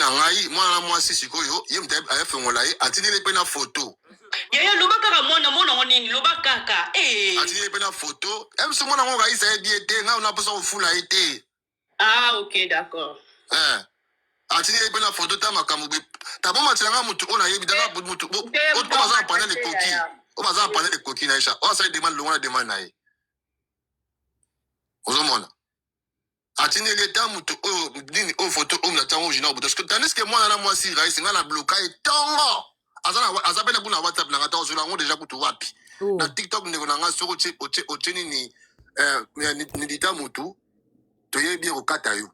Na ngai mwana na mwasi sikoyo ye moto ayefongola ye, atindeli mpe na foto. Yaya, loba kaka mwana, mwana yango nini, loba kaka eh. Atindeli mpe na foto ye, biso mwana yango Raisa ayebi ye te, ngai na mposa kofula ye te. Ah ok, d'accord. Eh. Atindeli mpe na foto ta makambo tabomatela nga motu oyo nayebi tanga motu oyo baza na panel ekoki, oyo baza na panel ekoki na ye, oyo asali demande, longo na demande na ye. Ozomona atindeli eta motu oyo nini, oyo foto oyo na ntango junior buta, tandis que mwana na mwasi Raisi, ngai na bloka ye ntongo, aza mpe na kuna WhatsApp na ngai, ta ozwela yango deja kutu wapi? Oh. Na TikTok, ndeko na ngai, soki otie nini nidita motu, toyebi ekokata yo.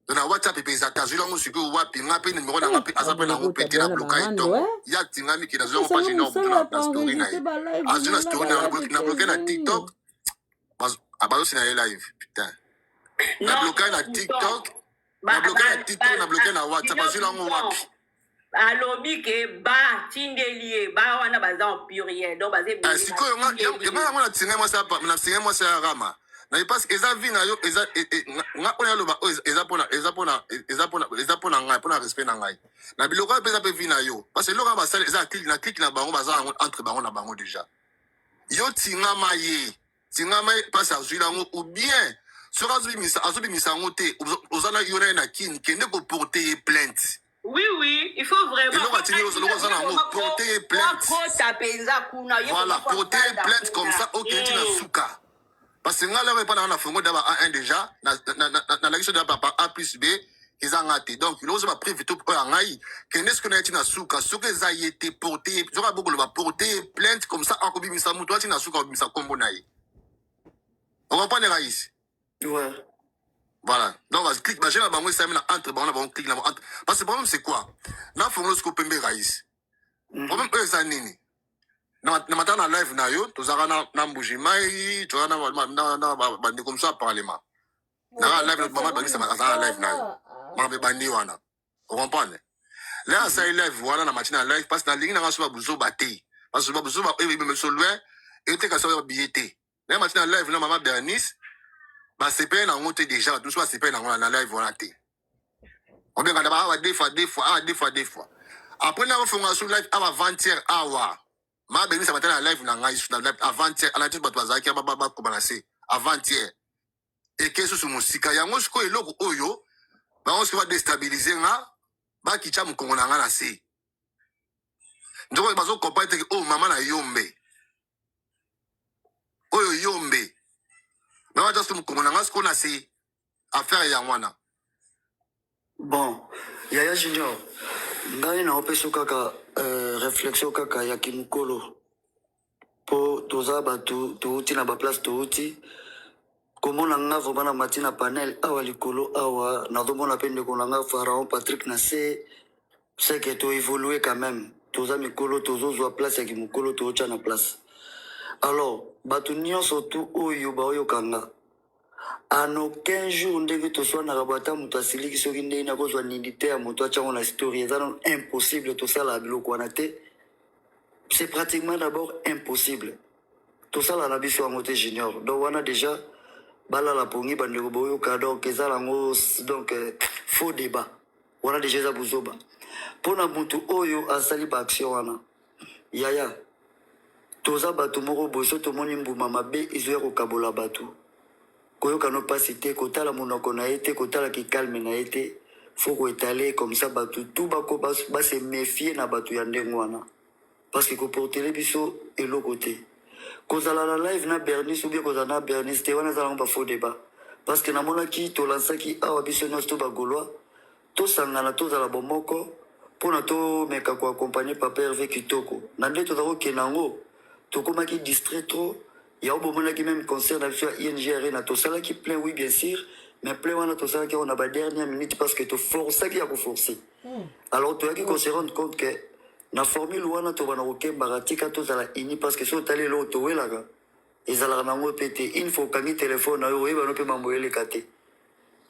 To na WhatsApp mpe eza te, azweli yango sikoyo wapi? Nga mpe numero na nga mpe aza mpe nango mpe te, na bloka ye ntongo, ye atingami ke nazwi yango page junior butu na story na ye, azwi na story na bloke na TikTok, bazosina ye live. Putain, na bloka na TikTok, na bloke na TikTok, na bloke na WhatsApp, azwi yango wapi? Alobi ke batindeli ye, ba wana baza en pluriel, donc baza ebele. Sikoyo nga yango natingai mwasi ya Rama na ye, parce eza vie na yo, eza nga oyo naloba oyo eza mpona ngai, mpona respect na ngai na biloko oyo mpe eza mpe vie na yo, parce eloko wana basali eza na clique na bango, baza yango entre bango na bango déjà. Yo tingama ye, tingama ye mpasi azwili yango, ou bien soki azobimisa yango te, oza na yo na ye na kini, kende koporte ye plainte. Oui, il faut vraiment. Eloko atindi, eloko oza nango, porte ye plainte. Kota mpenza kuna. Voilà, porte ye plainte, comme ça okende na suka, parce que ngai lelo epa nanga na fongo da ba A1 déjà, nalakisi da papa A plus B, eza nga te. Donc eloko ozo bapreuve to oyo ya ngai, kende soki na ye ti na suka, soki eza ye te, porte ye, soki abokoloba, porte ye plainte, comme ça akobimisa moto ati na suka, akobimisa nkombo na ye. Ocomprendre, Raïs? Ouais. Voilà. Donc, clique, bah, j'ai la bango, ça entre bango, bango, clique, entre. Parce que le problème, c'est quoi? Na fongo siko pembe, Raïs. Problème, eux, eza nini? Na mata na live na yo, tozalaka na Mbuji-Mayi, tozalaka na bandeko mosusu ya parlement. Na live, mama bakisa azala na live na yo. Makambo ebandi wana. Ocomprendre? Le asali live wana na mati na live, parce que nalingi nanga so babuzoba te. Parce que babuzoba oyo ebima biso loin, eteka so babiye te. Na mati na live na mama Bernice, basepele nango te déjà, bato mosusu basepele nango na live wana te. Obengaka ba awa deux fois, deux fois, awa deux fois, deux fois. Après na ofonga su live awa avant-hier awa. Ma Bernice abata na live na ngai na live avant-hier, alati bato bazalaki bakoma na se avant-hier. Eke susu mosika yango sikoyo, eloko oyo bango sikoyo badestabilize nga, bakitya mokongo na nga na se, nzoko bazokomprendre te oyo mama na yombe, oyo yombe mama ata mokongo na nga sikoyo na se, affaire yango wana. Bon, yaya Junior, ngai naopesa kaka réflexion kaka ya kimokolo, mpo toza bato touti na baplace, touti komona nga vraiment na mati na panel awa likolo awa, nazomona mpe ndeko na nga Pharaon Patrick na se, c'est que toévolue quand même, toza mikolo, tozozwa place ya kimokolo, tootya na place. Alors bato nyonso tu oyo baoyoka nga, en aucun jour ndenge toswanaka bo, ata moto asiliki soki ndenge nakozwa nini te ya moto atyango na story, eza nano impossible. Tosalaka biloko wana te, c'est pratiquement d'abord impossible, tosala na biso yango te, Junior. Donc wana déjà balala pongi, bandeko boyoka, donc eza nango donc faux débat wana déjà, eza buzoba mpona motu oyo asali baaction wana. Yaya, toza bato moko boye, so tomoni mbuma mabe ezoya kokabola bato, koyoka no mpasi te, kotala monoko na ye te, kotala kikalme na ye te, faut koetale comme ça bato tu bako base méfie na bato ya ndenge wana, parce que koportele biso eloko te. Kozala na live na Bernice ou bien kozala na Bernice te, wana eza nango bafaux débat, parce que namonaki tolansaki awa, biso nyonso to bagaulois tosangana, tozala bomoko mpona tomeka koaccompagne papa Herve kitoko na nde toza kokende yango. Tokomaki distrait trop, yango bomonaki même concert na biso ya ING Arena, tosalaki plein, oui bien sûr, mais plein wana tosalaki yango na badernière minute, parce que toforçaki ya koforce. Alors toyaki kose rendre compte que na formule wana tobanda kokembaka, tika tozala uni, parce que so otali eloko towelaka ezalaka nango mpe te. Une fois okangi telefone na yo, oyeba no mpe mambo eleka te,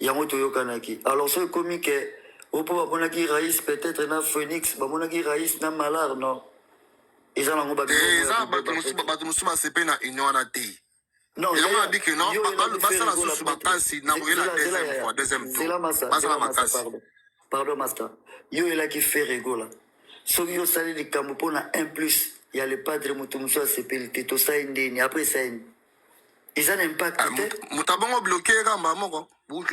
yango toyokanaki. Alors so ekomi ke o mpo bamonaki Raïs peut-être na Phoenix, bamonaki Raïs na Malar, non, eza nango. Eza bato mosusu basepe na union wana te. Non. Eloko na bike, non, basala susu makasi na koyela deuxième fois, deuxième tour, basala makasi. Pardon master, yo oyelaki Ferre Gola, soki yo osali likambo pona un plus ya le padre mutu mosusu asepeli te, tosali ndeni après esali nini? Eza na impact Ah, te. Moto abongo bloke ye kaka mbala moko,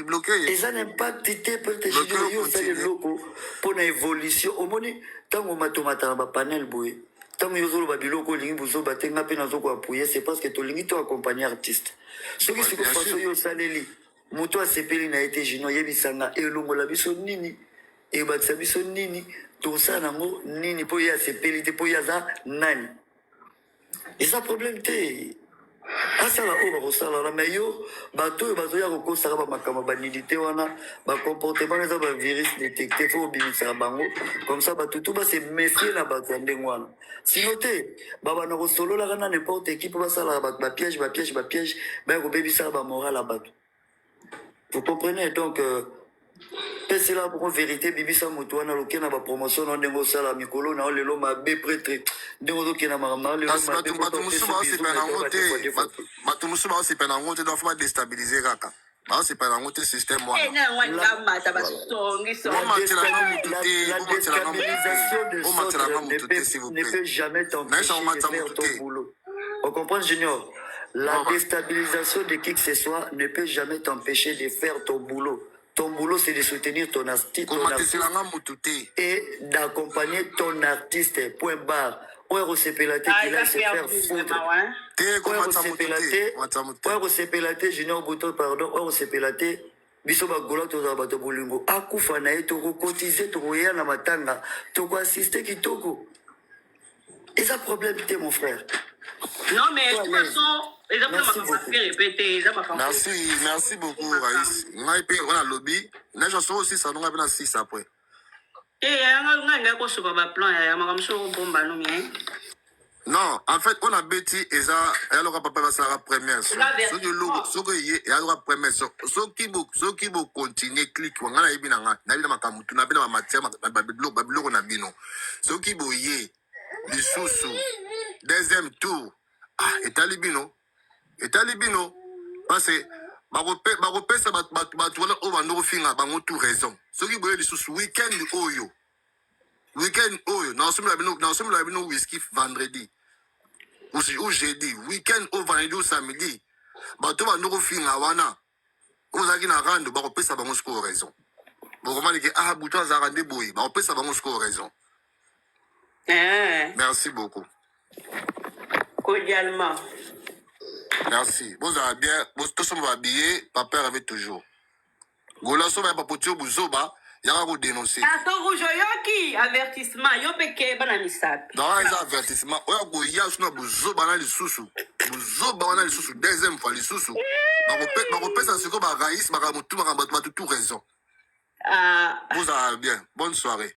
bloke ye. Eza na impact te peut-être Bloke Junior, yo yo osali continue. eloko pona evolution. Omoni ntango omatomataka ba panel boye, ntango yo ozoloba biloko olingi bozoba te, nga mpe nazo ko appuyer, c'est parce que tolingi to accompagner artiste. Soki Ouais, siko bien façon sûr. yo osaleli moto asepeli na ye te, Junior, yebisa nga elongola biso nini, ebakisa biso nini, tosala nango nini mpo ye asepeli te, mpo ye aza nani? Eza problème te, asala oyo bakosala wana. Mais yo, bato oyo bazoya kokosaka bamakambo ya banidite wana, bacomportement eza bavirus détecté, fo obimisaka bango comme ça bato tu base méfie na bato ya ndenge wana. Sino te, babanda kosololaka na n'importe qui mpo basalaka bato bapiège, bapiège, bapiège, baya kobebisaka bamoral ya bato. Vous comprenez? Donc pesela bongo vérité, bibisa moto wana, loke na bapromotion na ndenge osala mikolo na yo lelo mabe, prêtre, ndenge ozokenda makambo na yo lelo Kasi mabe. bato bato mosusu baosepela na yango te, bato mosusu baosepela na yango te, donc fo badestabilize kaka, baosepela na yango te système Eh, wana. na yango La, alinga mata basongi songi. Bomatela nga mutu la, te, la bomatela nga mutu te, déstabilisation des bomatela nga autres ne mutu te, peut, s'il vous ne plaît. peut jamais Nayesa t'empêcher de komatisa faire mutu ton te. boulot. On comprend, Junior? La Voilà. déstabilisation de qui que ce soit ne peut jamais t'empêcher de faire ton boulot. Ton boulot, c'est de soutenir ton artiste Komatisela nga mutu te. et d'accompagner ton artiste. Point barre. Oyo akosepela te, Ah, qu'il eza aille se faire perdu foutre. vraiment, ouais. Te, Oyo komatisa mutu akosepela te, te, komatisa mutu te. oyo akosepela te, Junior Bouton, pardon, oyo akosepela te, biso bagola tozala bato ya bolingo, akufa na ye, tokokotize, tokoya na matanga, tokoassiste kitoko, eza problème te, mon frère. Non, mais To de à toute l'aise. façon, eza mpona Merci makambo beaucoup. affaire epe te, eza makambo. Merci, merci beaucoup, Raïs. Ngai mpe wana lobi na chanson osisa no, ngai mpe na sisa après. Te, yanga ngai ngai kosopa baplan ya makambo mosusu okobomba nomi. Non, en fait, oyo nabeti eza eyaloka papa basalaka première son. Eza Soki eloko, soki eye eyaloka première son, soki bocontinue clique wa, ngai nayebi na ngai, nayebi na makambo tu, nayebi na bamatière, babiloko na bino. Soki boye lisusu deuxième tour, ah, etali bino, etali bino, parce que bakopesa bato wana oyo bando kofinga bango tout raison. Soki boye lisusu weekend oyo, weekend oyo naosomela bino whisky vendredi ou jeudi, weekend oyo vendredi ou samedi, bato bando kofinga wana oyo ozalaki na rando, bakopesa bango sikoyo raison. Bokomani ke ah, butu azalaka nde boye, bakopesa bango sikoyo raison. Eh, Merci beaucoup. Cordialement. Merci, bozala bien. Tosomba babillet, papa avait toujours gola so baya bapoti oyo buzoba yaka kodénonce. Carton rouge, oyoki avertissement, yo mpe keba na misapi. Donc wana eza avertissement oyo akoya so na buzoba na lisusu, buzoba wana lisusu deuxième fois lisusu, bakopesa sikoyo barais makambo tu, makambo bato tout raison. Ah. Bozala bien, bonne soirée.